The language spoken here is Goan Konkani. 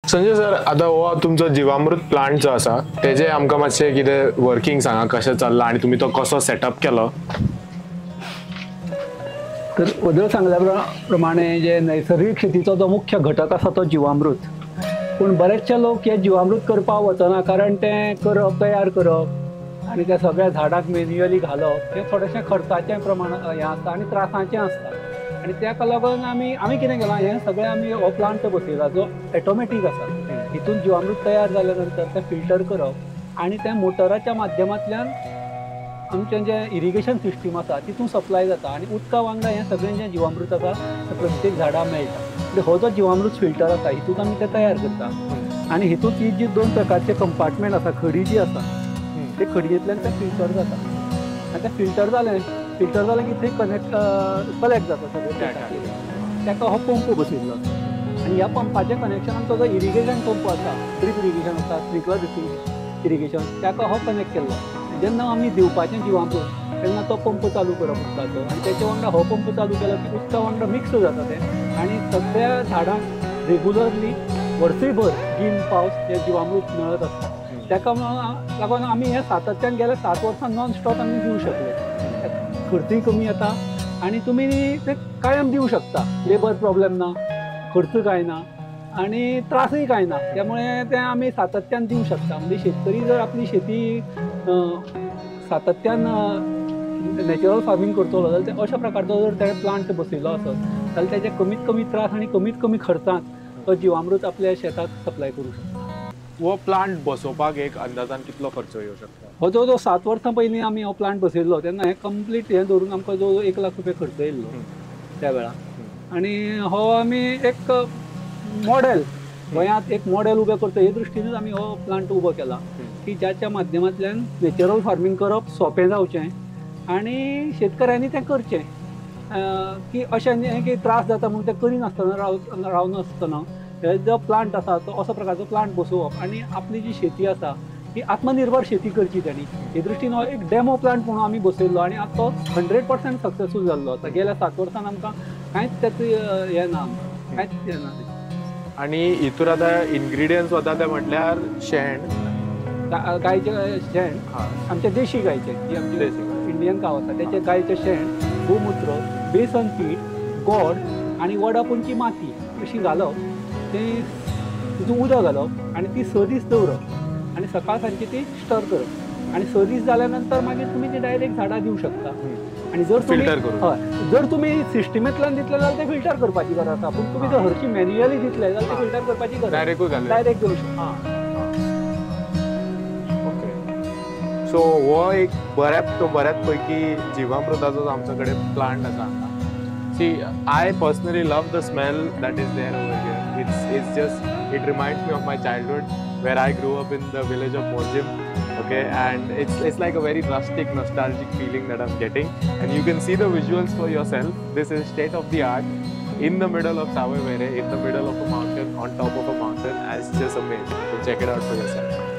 संजय सर, आतां हो तुमचो जिवामृत प्लांट जो आसा तेजे आमकां मातशें कितें वर्किंग सांगा, कशें चल्लां आनी तुमी तो कसो सेटअप केलो. तर वदळ सांगल्या प्रमाणे जे नैसर्गिक शेतीचो जो मुख्य घटक आसा तो जिवामृत. पूण बरेचशे लोक हे जिवामृत करपाक वचना, कारण तें करप, तयार करप आनी त्या सगळ्या झाडांक मेन्युअली घालप हें थोडेशें खर्चाचें प्रमाण हें आसता आनी त्रासाचें आसता. आनी ताका लागून आमी आमी कितें केलां, हें सगळें आमी हो प्लांट बसयला जो ऑटोमॅटीक आसा. हितून जिवामृत तयार जाल्या नंतर तें फिल्टर करप आनी तें मोटराच्या माध्यमांतल्यान आमचें जें इरिगेशन सिस्टीम आसा तितून सप्लाय जाता आनी उदका वांगडा हें सगळें जें जिवामृत आसा तें प्रत्येक झाडां मेळटा. म्हणजे हो जो जिवामृत फिल्टर आसा हितून आमी तें तयार करता. आनी हितून ही जी दोन प्रकारचे कंपार्टमेंट आसा, खडी जी आसा ते खडयेंतल्यान तें फिल्टर जाता आनी तें फिल्टर जालें की थंय कलेक्ट जाता सगळें. ताका हो पंप बसयल्लो आसा आनी ह्या पंपाचें कनेक्शन आमचो जो इरिगेशन पंप आसा, ड्रीप इरिगेशन आसा, स्प्रिंकलर इरिगेशन, ताका हो कनेक्ट केल्लो. जेन्ना आमी दिवपाचें जिवामृत तेन्ना तो पंप चालू करप उदकाचो आनी तेच्या वांगडा हो पंप चालू केलो की उदका वांगडा मिक्स जाता तें आनी सगळ्या झाडांक रेगुलरली वर्सूयभर गीम पावस हें जिवामृत मेळत आसता. ताका लागून आमी हें सातत्यान गेल्या 7 वर्सां नॉन स्टॉप आमी दिवं शकले. खर्चूय कमी येता आनी तुमी ते कायम दिवं शकता. लेबर प्रॉब्लेम ना, खर्च कांय ना आनी त्रासूय कांय ना, त्यामुळे तें आमी सातत्यान दिवं शकता. म्हणजे शेतकरी जर आपली शेती सातत्यान नॅचरल फार्मींग करतलो जाल्यार ते अशा प्रकारचो जर तेणें प्लांट बसयलो आसत जाल्यार तेजे कमीत कमी त्रास आनी कमीत कमी खर्चांत तो जिवामृत आपल्या शेताक सप्लाय करूं शकता. हो प्लांट बसोवपाक एक अंदाजान कितलो खर्च येवं शकता? हो जो 7 वर्सां पयलीं आमी हो प्लांट बसयल्लो तेन्ना हें कंप्लीट हें धरून आमकां जो 1 लाख रुपया खर्च येयल्लो त्या वेळार. आनी हो आमी एक मॉडेल, गोंयांत एक मॉडेल उबें करता हे दृश्टीनूच आमी हो प्लांट उबो केला की ज्याच्या माध्यमांतल्यान नॅचरल फार्मींग करप सोंपें जावचें आनी शेतकऱ्यांनी तें करचें की अशें न्ही की त्रास जाता म्हूण तें करिनासतना रावनासतना हे जो प्लांट आसा तो असो प्रकारचो प्लांट बसोवप आनी आपली जी शेती आसा ती आत्मनिर्भर शेती करची तांणी. हे दृश्टीन हो एक डेमो प्लांट म्हणून आमी बसयल्लो आनी आतां तो 100% सक्सेसफूल जाल्लो आसा. गेल्या 7 वर्सांत आमकां कांयच तेचो हें ना, कांयच हें ना. आनी हितूर आतां इन्ग्रिडियंट्स वता ते म्हटल्यार शेण, गायचें शेण, आमच्या देशी गायचें, जी आमची इंडियन गांव आसा तेचें गायचें शेण, गोमुत्र, बेसन पीठ, गोड आनी वडापूंची माती अशी घालप, तें तितून उदक घालप आनी ती 6 दीस दवरप आनी सकाळ सांजची ती स्टर करप आनी 6 दीस जाल्या नंतर मागीर तुमी ती डायरेक्ट झाडां दिवं शकता. आनी जर तुमी हय जर तुमी सिस्टमेंतल्यान दितले जाल्यार ते फिल्टर करपाची गरज आसा, पूण तुमी जर हरशीं मॅन्युअली दितले जाल्यार ते फिल्टर करपाची गरज डायरेक्ट दिवं शकता. ओके, सो हो एक बऱ्याच पैकी जिवामृताचो आमचे कडेन प्लांट आसा हांगा. See, I personally love the smell that is there over here. It's just, it reminds me of my childhood where I grew up in the village of Morjim. Okay, and it's like a very rustic, nostalgic feeling that I'm getting. And you can see the visuals for yourself. This is state of the art in the middle of Savoi Vere, in the middle of a mountain, on top of a mountain. It's just amazing. So check it out for yourself.